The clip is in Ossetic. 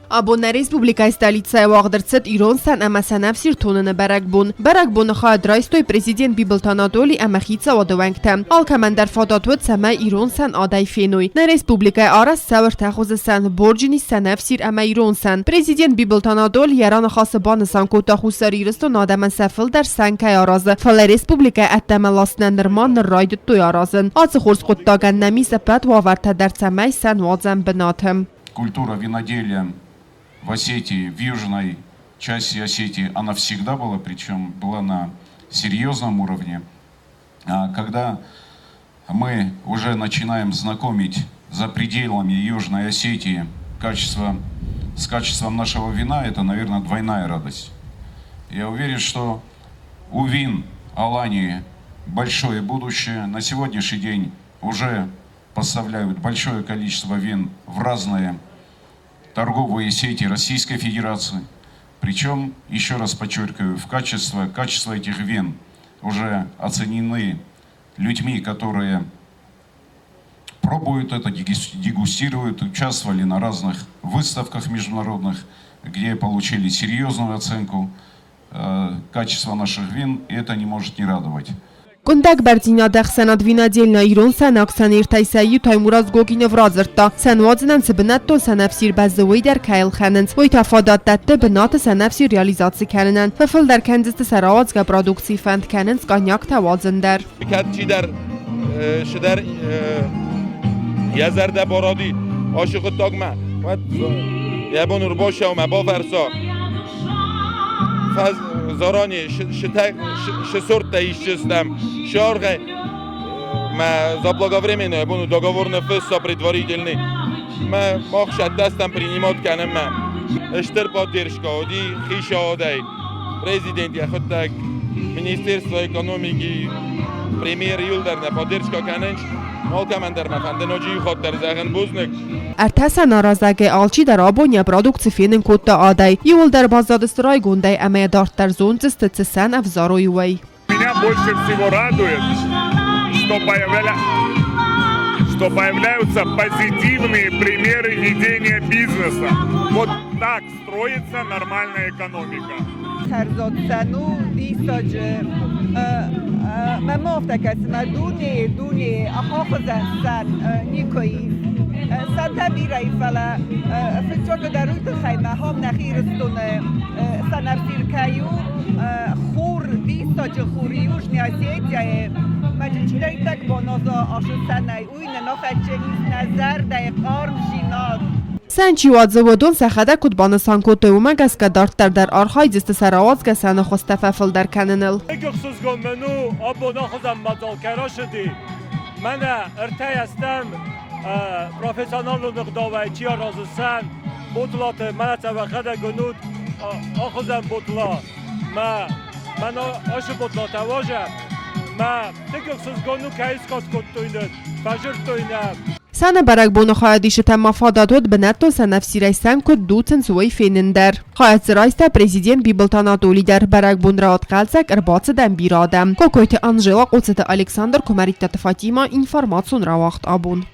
Абон нӕ республикӕйы столицӕйы уагъд ӕрцыд ирон сӕн ӕмӕ сӕнӕфсир тоныны бӕрӕгбон. Бӕрӕгбоны хайад райстой президент Бибылты Анатоли ӕмӕ хицауады уӕнгтӕ. Алкӕмӕн дӕр фадат уыд, цӕмӕй ирон сӕн адӕй феной. Нӕ республикӕйы арӕзт цӕуы ӕртӕ хуызы сӕн: борджынис, сӕнӕфсир ӕмӕ ирон сӕн. Президент Бибылты Анатоли йӕ раныхасы банысан кодта, Хуссар Ирыстон адӕмӕн сӕ фылдӕр сӕн кӕй аразы, фӕлӕ республикӕйы ӕддӕмӕ ласынӕн нырма ныр райдыдтой аразын. Ацы хорз хъуыддагӕн нӕм ис ӕппӕт уавӕртӕ дӕр, цӕмӕй сӕн уадзӕм бынаты. Культура виноделия в Осетии, в южной части Осетии, она всегда была, причем была на серьезном уровне. А когда мы уже начинаем знакомить за пределами Южной Осетии качество, с качеством нашего вина, это, наверное, двойная радость. Я уверен, что у вин Алании большое будущее. На сегодняшний день уже поставляют большое количество вин в разные торговые сети Российской Федерации. Причем, еще раз подчеркиваю, в качество, качество этих вин уже оценены людьми, которые пробуют это, дегустируют, участвовали на разных выставках международных, где получили серьезную оценку качества наших вин, и это не может не радовать. Къуындӕг бӕрдзинады ӕхсӕнад Винодельня ирон сӕны акционертӕй сӕ иу Таймураз Гогинов радзырдта, сӕн уадзынӕн цы бынӕттон сӕнӕфсир бӕззы, уый дӕр кӕй ӕлхӕнынц. Уый та фадат дӕтты бынаты сӕнӕфсир реализаци кӕнынӕн. Фӕфылдӕр кӕндзысты сӕ рауадзгӕ продукци, фӕнд кӕнынц къаньяктӕ уадзын дӕр. Кӕд чидӕр чидӕр йӕ зӕрдӕ баради ацы хъуыддагмӕ, уӕд йӕ бон ӕрбацӕуа мӕ бафӕрса. Заранее шы сорттӕ исчестӕм, шы аргъӕй мӕ заблаговременно буну договор ныффысса предварительный. Мӕ мах сӕттӕстӕм принимать кӕнынмӕ. Стыр поддержка уыди хицауадӕй. Президент йӕхуыдтӕг Министерство экономики, премьер иуылдӕр нӕ поддержка кӕнынц. Алкӕмӕн дӕр мӕ фӕнды ноджы иу хатт дӕр зӕгъын бузныг. Ӕртӕ сӕнаразӕгӕй алчидӕр абон йӕ продукци фенын кодта адӕй. Иууылдӕр баззадысты райгондӕй ӕмӕ йӕ дарддӕр зондзысты, цы сӕн ӕвзарой, уый. Меня больше всего радует, что, появля... что появляются позитивные примеры ведения бизнеса. Вот так строится нормальная экономика. Хӕрзад сӕн у диссаджы. Мӕ ма афтӕ кӕсы, мӕ дунейы, дунейы ахуызӕн сӕн никуы ис. Сӕнтӕ бирӕ и, фӕлӕ фыццагдӕр уый тыххӕй мӕ хом нӕхи Ирыстоны сӕнӕфсир кӕй у, хур, диссаджы хур Южный Осетияйы. Мӕ чидӕриддӕр баназа ашы сӕнӕй, уый нын ахӕсдзӕнис нӕ зӕрдӕйы хъармдзинад. Сӕн чи уадзы, уыдон сӕхӕдӕг куыд банысан кодтой, уымӕ гӕсгӕ дарддӕр дӕр архайдзысты сӕ рауадзгӕ сӕны хуызтӕ фӕфылдӕр кӕныныл. Ӕхсызгон мын у, абон ахуызӕн мадзал кӕй рацыди. Мӕнӕ ӕртӕйӕ стӕм профессионалон ӕгъдауӕй чи аразы сӕн, ботлаты, мӕнӕ сӕ уӕхӕдӕг уынут, ахуызӕн ботла. Мӕ мӕн ашы ботлатӕ уазӕ. Мӕ тынг ӕхсызгон у, кӕй скад кодтой нын, фӕзырдтой нӕ. Сӕны бӕрӕгбоны хайадисджытӕн ма фадат уыд бынӕттон сӕнӕфсирӕй сӕн куыд дуцынц, уый фенын дӕр. Хайад дзы райста президент Бибылты Анатоли дӕр. Бӕрӕгбон рауад хъӕлдзӕг, ӕрбацыд ӕм бирӕ адӕм. Кокойты Анжела, Хъоцыты Александр, Куымӕридтаты Фатимӕ, информацион рауагъд абон.